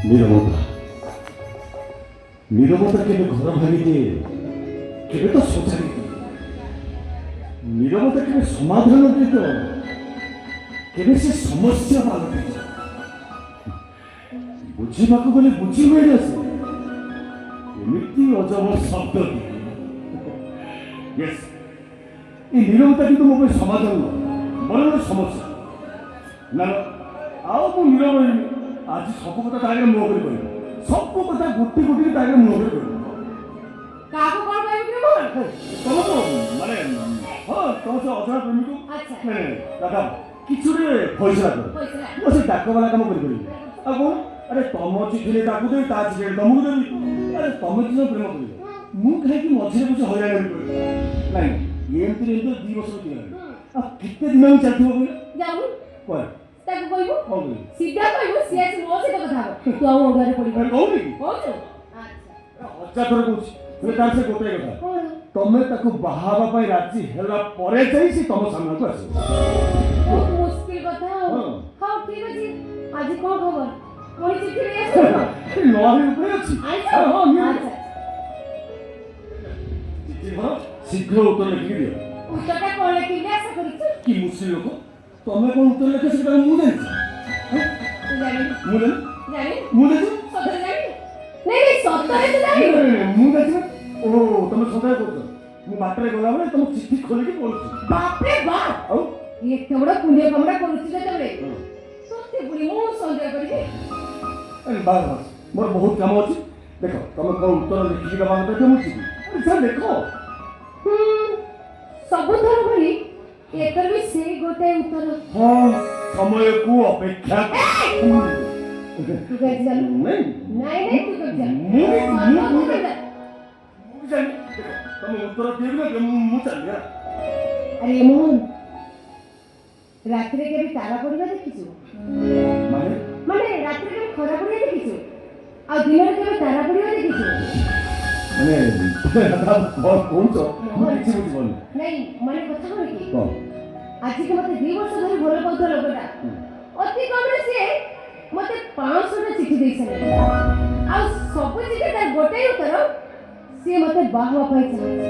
ନିରବତା, ନିରବତା କେବେ ଘର ଭାଙ୍ଗିଦିଏ, କେବେ ତ ସଜାଡ଼ି ଦିଏ। ନିରବତା କେବେ ସମାଧାନ ଦିଏ ତ କେବେ ସେ ସମସ୍ୟା ପାଲଟିଯାଏ। ବୁଝିବାକୁ ଗଲେ ବୁଝି ହୁଏନି ଆସେ ଏମିତି ଅଜବ ଶବ୍ଦ। ୟେସ୍, ଏ ନିରବତା କିନ୍ତୁ ମୋ ପାଇଁ ସମାଧାନ ନୁହଁ, ବରଂ ଗୋଟେ ସମସ୍ୟା। ନା ନା, ଆଉ ମୁଁ ନିରବ ରହିବିନି। ଆଜି ସବୁ କଥା ତା ଆଗରେ ମୁହଁ କରି କହିବି। ସବୁ କଥା ଗୋଟି ଗୋଟି ତା ଆଗରେ ମୁହଁ କରି କହିବି। କାହାକୁ କଣ କହିବୁ କି ମୋହନ? ତମକୁ, ମାନେ ହଁ, ତମ ସେ ଅଜଣା ପ୍ରେମିକୁ। ନାଇଁ ନାଇଁ ଦାଦା, କିଛି ଗୋଟେ ଫଇସଲା କର। ଫଇସଲା? ମୁଁ ସେ ଡାକବାଲା କାମ କରିପାରିବି ଆଉ କଣ? ଆରେ, ତମ ଚିଠିରେ ତାକୁ ଦେବି, ତା ଚିଠିରେ ତମକୁ ଦେବି। ଆରେ, ତମେ 2 ଜଣ ପ୍ରେମ କରିବ, ମୁଁ କାହିଁକି ମଝିରେ ବସି ହଇରାଣ ହେବି କହିଲ? ନାଇଁ, ଏମିତିରେ ଏମିତି 2 ବର୍ଷ ବିତିଗଲାଣି। ଆଉ କେତେ ଦିନ ଏମିତି ଚାଲିଥିବ କହିଲ? ଯାଉନୁ। କୁଆଡ଼େ? ତାକୁ କହିବୁ। କଣ କହିବି? ସିଧା କହିବୁ, ସିଏ ଆସି ମୋ ସହିତ କଥା ହବ। ତୁ ଆଉ ଅଡ଼ୁଆରେ ପଡ଼ିବୁ। ଆରେ, କହୁନି କି? କହୁଛୁ? ଆଚ୍ଛା। ହଜାର ଥର କହୁଛି, ହେଲେ ତାର ସେ ଗୋଟାଏ କଥା। କଣ? ତମେ ତାକୁ ବାହା ହେବା ପାଇଁ ରାଜି ହେଲା ପରେ ଯାଇ ସେ ତମ ସାମ୍ନାକୁ ଆସିବ। ବହୁତ ମୁସ୍କିଲ କଥା ଆଉ। ହଉ, ଠିକ ଅଛି। ଆଜି କଣ ଖବର? ପୁଣି ଚିଠି ନେଇ ଆସିଛୁ? ନ ଆଣି ଉପରେ ଅଛି? ଆଣିଛୁ? ହଁ, ନିହାତି। ଆଚ୍ଛା। ଚିଠି ଭର, ଶୀଘ୍ର ଉତ୍ତର ଲେଖିକି ଦିଅ। ଉତ୍ତରଟା କଣ ଲେଖିବି ଆଶା କରିଛୁ? କି ମୁସ୍କିଲ ଲୋକ! ତମେ କଣ ଉତ୍ତର ଲେଖ ସେଟା ମୁଁ ଜାଣିଛି, ହଁ? ତୁ ଜାଣିନୁ? ମୁଁ ଜାଣି ଜାଣିନୁ? ମୁଁ ଜାଣିଛି। ସତରେ ଜାଣିନୁ? ନାଇଁ ନାଇଁ, ସତରେ ତୁ ଜାଣିନୁ? ନାଇଁ, ନାଇଁ, ମୁଁ ଜାଣିଛି ନା। ଓ, ତମେ ସତରେ କହୁଛ? ମୁଁ ବାଟରେ ଗଲାବେଳେ ତମ ଚିଠି ଖୋଲିକି ପଢୁଛି। ବାପରେ ବାପ! ଆଉ ଏତେ ବଡ ପୁଣ୍ୟ କାମଟା କରୁଛୁ ଯେତେବେଳେ, ସତେ ପୁଣି ମୁଁ ସନ୍ଦେହ କରିବି? ଆରେ ବାସ୍ ବାସ୍, ମୋର ବହୁତ କାମ ଅଛି। ଦେଖ, ତମେ କଣ ଉତ୍ତର ଲେଖିକି ଦେବା କଥା, ମୁଁ ଯିବି। ଆରେ ସାର୍, ଲେଖ। ହୁଁ, ସବୁଥର ଭଳି ଏଥର ବି ସେଇ ଗୋଟାଏ ଉତ୍ତର। ହଁ, ସମୟକୁ ଅପେକ୍ଷା। ତୁ କାହିଁକି ଜାଣିନୁ? ନାଇଁ। ନାଇଁ ନାଇଁ, ତୁ କେମିତି ଜାଣିଲୁ? ମୁଁ ସତ କଥା। ମୁଁ ବି ଜାଣିନି। ଦେଖ, ତମେ ଉତ୍ତର ଦିଅ କି ନା, ମୁଁ ଚାଲିଲି ହେଲା। ଆରେ ମୋହନ, ରାତିରେ କେବେ ତାରା ପଡ଼ିବା ଦେଖିଛୁ? ମାନେ? ମାନେ ରାତିରେ କେବେ ଖରା ପଡ଼ିବା ଦେଖିଛୁ, ଆଉ ଦିନରେ କେବେ ତାରା ପଡ଼ିବା ଦେଖିଛୁ? ମାନେ କଣ କହୁଛ, ମୁଁ କିଛି ବୁଝିପାରୁନି। ନାଇଁ, ମାନେ କଥା କଣ କି, କଣ? ଆଜିକି ମତେ 2 ବର୍ଷ ଧରି ଭଲ ପାଉଥିବା ଲୋକଟା, ଅତି କମରେ ସିଏ ମତେ 500ଟା ଚିଠି ଦେଇ ସାରିଲାଣି। ଆଉ ସବୁ ଚିଠି ତାର ଗୋଟାଏ ଉତ୍ତର, ସିଏ ମତେ ବାହା ହେବା ପାଇଁ ଚାହୁଁଛି।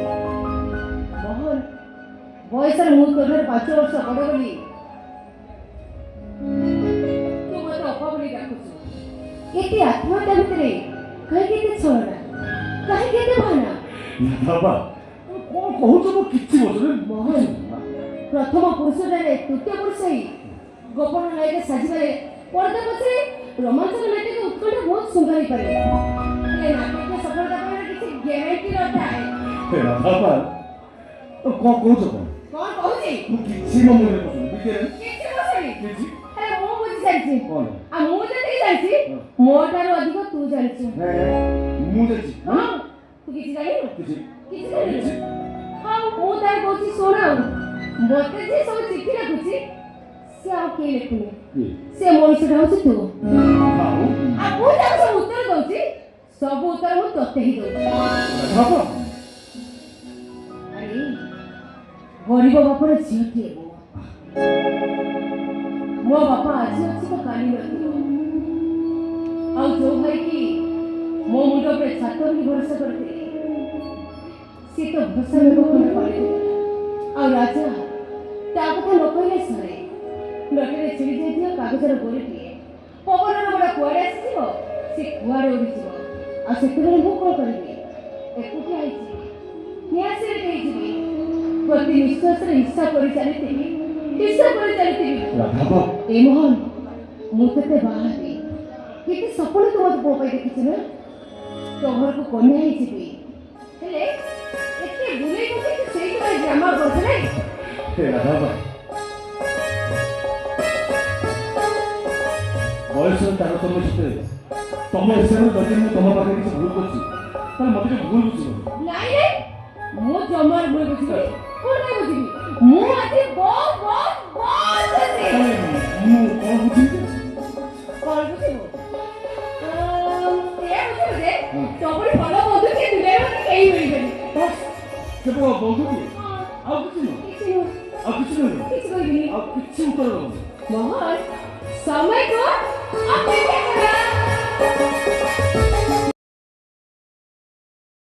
ମୋହନ, ବୟସରେ ମୁଁ ତୋ ଠାରୁ 5 ବର୍ଷ ବଡ଼ ବୋଲି ତୁ ମତେ ଅପା ବୋଲି ଡାକୁଛୁ। ଏତେ ଆତ୍ମୀୟତା ଭିତରେ କାହିଁକି ଏତେ ଛଳନା? କାହିଁକି ଏତେ ବାହାନା? ବାବା, କଣ କହୁଛ, ମୁଁ କିଛି ବୁଝୁନି। ମୋହନ, ପ୍ରଥମ ପୁରୁଷଟାରେ ତୃତୀୟ ପୁରୁଷ ହେଇ ଗୋପନ ନାୟିକା ସାଜିବାରେ ପରଦା ପଛରେ ରୋମାଞ୍ଚକ ନାଟକ ଉତ୍କଣ୍ଠା ବହୁତ ସୁନ୍ଦର ହେଇପାରେ। ହେଲେ ନାଟକୀୟ ସଫଳତା ପାଇବାର କିଛି ଗ୍ୟାରେଣ୍ଟି ନଥାଏ। ହେ ବାବା, କଣ କହୁଛ କଣ? କଣ କହୁଛି? ମୁଁ କିଛି ମୋ ମୁଣ୍ଡରେ ପଶୁନି, ବୁଝିଲେ? କିଛି ପଶୁନି? କିଛି। ହେଲେ ମୁଁ ବୁଝି ସାରିଛି। କଣ? ଆଉ ମୁଁ ଯେତିକି ଜାଣିଛି, ମୋ ଠାରୁ ଅଧିକ ତୁ ଜାଣିଛୁ। ହେ, ମୁଁ ଜାଣିଛି? ହଁ, ତୁ କିଛି ଜାଣିନୁ? କିଛି। କିଛି ଜାଣିନୁ? ହଉ, ମୁଁ ତାର କହୁଛି, ଶୁଣ। ଆଉ ମତେ ଯିଏ ସବୁ ଚିଠି ଲେଖୁଛି, ସେ ଆଉ କେହି ଲେଖୁନି। କିଏ? ସେ ମଣିଷଟା ହଉଛି ତୁ। ଆଉ ଆଉ ମୁଁ ଯାହାକୁ ସବୁ ଉତ୍ତର ଦଉଛି, ସବୁ ଉତ୍ତର ମୁଁ ତତେ ହିଁ ଦଉଛି। ବାବା! ଆରେ, ଗରିବ ବାପର ଝିଅଟିଏ ମୁଁ। ମୋ ବାପା ଆଜି ଅଛି ତ କାଲି ନଥିବ। ଆଉ ଯୋଉ ଭାଇକି ମୋ ମୁଣ୍ଡ ଉପରେ ଛାତ ବୋଲି ଭରସା କରିଥିଲେ, ସିଏ ତ ଭରସା ମେଘ ଖଣ୍ଡେ ପାଲଟିଗଲା। ଆଉ ରାଜା, ତା କଥା ନ କହିଲେ ସରେ। ନଦୀରେ ଛିଡ଼ି ଯାଇଥିବା କାଗଜର ଗୋରିଟିଏ, ପବନର ବଡ଼ କୁଆଡ଼େ ଆସିଯିବ, ସେ କୁଆଡ଼େ ଉଡ଼ିଯିବ। ଆଉ ସେତେବେଳେ ମୁଁ କ'ଣ କରିବି? ଏକୁଟିଆ ହେଇଯିବି, ନିରାଶରେ ହେଇଯିବି। ପ୍ରତି ନିଶ୍ୱାସରେ ହିସାବ କରି ଚାଲିଥିବି, ହିସାବ କରି ଚାଲିଥିବି। ରାଧାବା! ଏ ମୋହନ, ମୁଁ ତତେ ବାହା ହେବି। କେତେ ସପନ ତୁ ମତେ ମୋ ପାଇଁ ଦେଖିଛୁ ନା? ତୋ ଘରକୁ କନ୍ୟା ହେଇଯିବି। ହେଲେ ଏତେ ବୁଲେଇ ବସେଇ ସେଇଥିପାଇଁ ଡ୍ରାମା କରୁଛୁ, ନାଇଁ? ହେ ରାଧାବା, ବୟସର ତାରତମ୍ୟ ସତ୍ତ୍ୱେ ତମ ହିସାବରେ ଯଦି ମୁଁ ତମ ପାଖରେ କିଛି ଭୁଲ କରିଛି, ତାହେଲେ ମତେ ଟିକେ ଭୁଲ ବୁଝିବ। ନାଇଁ ନାଇଁ, ମୁଁ ଜମାରୁ ଭୁଲ ବୁଝିବି? କଣ ପାଇଁ ବୁଝିବି? ମୁଁ ଆଜି ବହୁତ ବହୁତ ବହୁତ ଖୁସି। ତାହେଲେ ମୁଁ କଣ ବୁଝିବି? କଣ ବୁଝିବୁ? ଏଇଆ ବୁଝିବୁ ଯେ ତୋ ପରି ଭଲ ବନ୍ଧୁ କି ଦୁନିଆରେ ମତେ କେହି ମିଳିବେନି। ବାସ୍, କେବଳ ବନ୍ଧୁଟିଏ? ଆଉ କିଛି ନୁହଁ? କିଛି ନୁହଁ। ଆଉ କିଛି ନୁହେଁ? କିଛି କହିବିନି। ଆଉ କିଛି ଉତ୍ତର ଦେବନି? ମୋହନ, ସମୟକୁ ଅପେକ୍ଷା କର।